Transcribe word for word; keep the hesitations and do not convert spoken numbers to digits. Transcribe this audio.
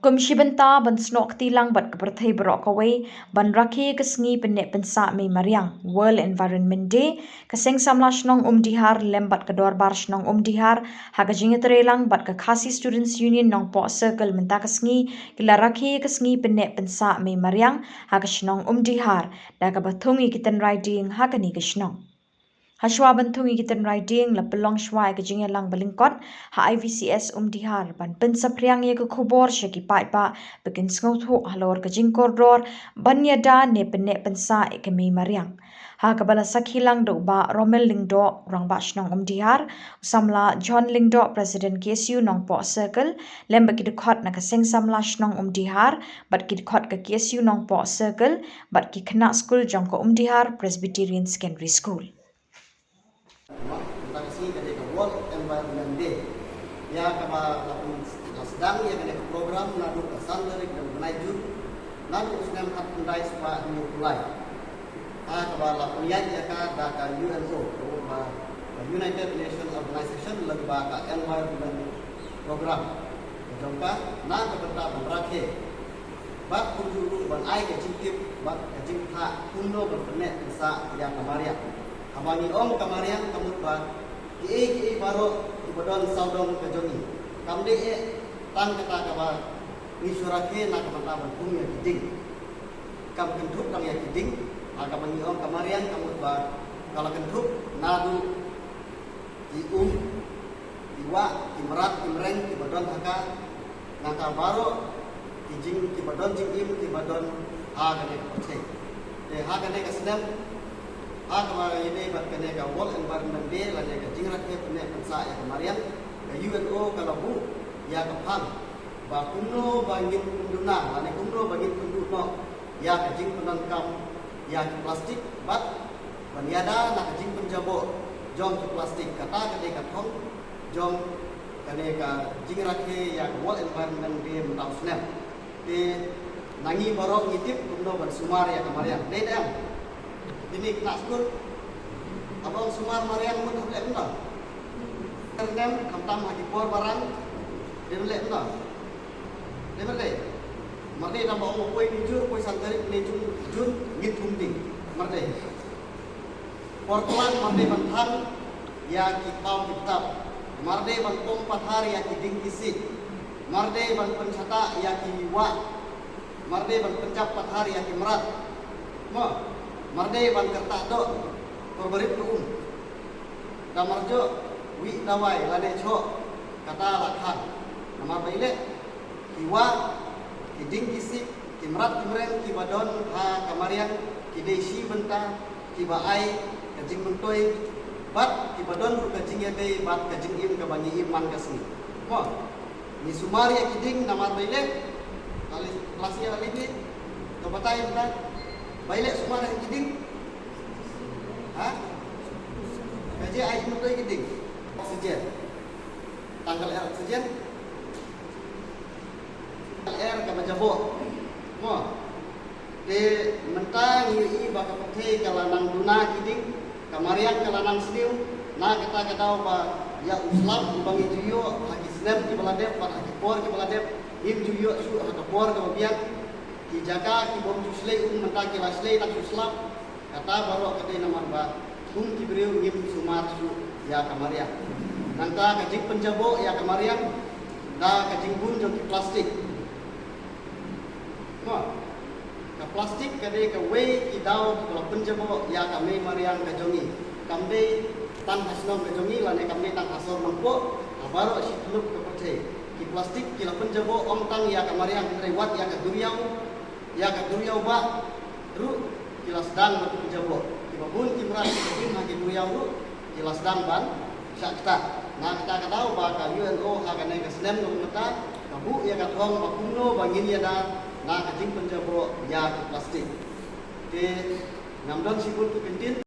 Kum shi bynta ban snoh kti lang bad ka pyrthei baroh kawei ban rakhe ka sngi pynneh pynsah mei mariang, World Environment Day, ka Seng Samla Shnong Umdihar lem bad ka Dorbar Shnong Umdihar ha ka jingïatreilang bad ka Khasi Students Union Nongpoh Circle mynta ka sngi ki la rakhe ka sngi pynneh pynsah mei mariang ha ka shnong Umdihar da kaba thung ïa ki tynrai dieng ha kane ka shnong. Hashwa ban thung ïa ki tynrai dieng la pynlong shwa ïa ka jingïalang ba lyngkot ha I V C S Umdihar ban pynsaphriang ïa ka khubor sha ki paidbah ba kin sngewthuh halor ka jingkordor ban ïada ne pynneh pynsah ïa ka mei mariang. Ha kaba la sakhi lang da u Bah Romel Lyngdoh, Rangbah Shnong Umdihar, u Samla John Lyngdoh, President K S U Nongpoh Circle, lem bad ki dkhot na ka Seng Samla Shnong Umdihar bad ki dkhot ka K S U Nongpoh Circle bad ki khynnah skul jong ka Umdihar Presbyterian Secondary School. Mynta ka sngi ka dei ka World Environment Day. Ïa kaba la pyn-, la sdang ïa kane ka program naduh ka san tarik u bnai Jun, naduh u snem khatkhyndai spah hynñiewphew lai. Ha kaba la pynïaid ïa ka da ka U N O, ka United Nations Organization, lyngba ka Environment Program ka jong ka, na ka bynta ban rakhe bad kumjuh ruh ban ai ka jingtip bad ka jingthah kumno ban pynneh pynsah ïa ka mariang. Haba ngi ong ka mariang ka mut ba kiei kiei baroh kiba don sawdong ka jong ngi. Kam dei eh tang kata kaba ngi shu rakhe na ka bynta ban pung ïa ki dieng. Kam kynthup tang ïa ki dieng, ha kaba ngi ong ka mariang ka mut ba ka la kynthup naduh ki um, ki wah, ki mrad, ki mreng kiba don ha ka, nangta baroh ki jing, kiba don jingim kiba don ha kane ka pyrthei. Te ha kane ka snem, ha kaba ïadei bad kane ka World Environment Day lane ka jingrakhe pynneh pynsah ïa ka mariang, ka U N O ka la buh ïa ka phang ba kumno ba ngin pynduna lane kumno ba ngin pynduh noh ïa ka jingpyndonkam ïa ki plastik bad ban ïada na ka jingpynjaboh jong ki plastik. Kata ka dei ka thong jong kane ka jingrakhe ïa ka World Environment Day mynta u snem. Te na ngi baroh ngi tip kumno ban sumar ïa ka mariang. Dei ne em? Kine ki khynnah skul, haba ong sumar mariang mut hap leh kumno? Kyrnem khamtam ha ki por ba rang. Dei ban leh kumno? Dei ban leh. Mar dei tang ba ong ba poi mynjur, poi san tarik ne Jun, Jun ngin thung dieng. Mar dei. Por khlad mar dei ban thang ïa ki paw ki btap. Mar dei ban pom pathar ïa ki dieng ki siej. Mar dei ban pynshata ïa ki wah. Mar dei ban pynjap pathar ïa ki mrad. Mo, mar dei ban kyrtah doh kor barit ka um. Da mar jong, wih dawai lane choh, kata la khan. Namar ba ïaleh ki wah, ki dieng ki siej, ki mrad ki mreng kiba don ha ka mariang ki dei shi bynta kiba ai ka jingmyntoi bad kiba don ruh ka jingïadei bad ka jingim kaba ngi im man ka sngi. Mo, ngi sumar ïa ki dieng namar ba ïaleh, la leh, la sngi la leh ne, to batai bynta ba ïaleh sumar ïa ki dieng. Ha? Ka jingim ai jingmyntoi ki dieng. Oxygen. Tang ka lyer oxygen. Ka lyer kaba jaboh. Mo. Te mynta ngi ïohi ba ka pyrthei ka la nang duna ki dieng, ka mariang ka la nang sniew, na kata ka daw ba ïa u slap uba ngi ju ïoh ha ki snem kiba la dep bad ha ki por kiba la dep, ngim ju ïoh shuh ha ka por kaba biang. Ki jaka ki bym ju shlei um mynta ki la shlei nang shu slap. Kata baroh ka dei namar ba kum ki briew ngim sumar shuh ïa ka mariang. Nangta ka jingpynjaboh ïa ka mariang da ka jingbun jong ki plastik. Mo, ka plastik ka dei kawei ki daw kaba la pynjaboh ïa ka mei mariang ka jong ngi. Kam dei tang ha shnong ka jong ngi lane kam dei tang ha sor Nongpoh, ha baroh shi tyllup ka pyrthei. Ki plastik ki la pynjaboh ym tang ïa ka mariang hynrei wat ïa ka duriaw, ïa ka duriaw bah ruh ki la sdang ban pynjaboh. Kiba bun ki mrad kiba im ha ki duriaw ruh ki la sdang ban shah ktah. Na kata ka daw ba ka U N O ha kane ka snem kaba mynta ka buh ïa ka thong ba kumno ba ngin ïada na ka jingpynjaboh ïa ki plastik. Te ngam don shibun ka kyntien.